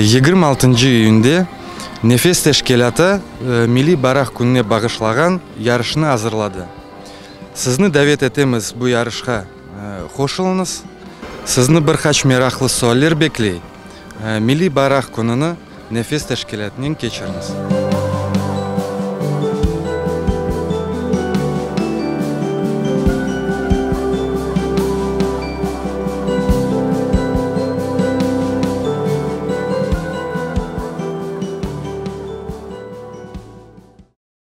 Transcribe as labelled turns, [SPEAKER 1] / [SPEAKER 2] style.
[SPEAKER 1] 26 iyünde Nefes teşkilâtı Milliy bayraq kününe bağışlağan yarışnı azırladı. Sizni davet etemiz bu yarışqa qoşulıñız. Sizni bir qaç meraqlı sualler bekley. Milliy bayraq kününi Nefes teşkilâtınen keçiriñiz.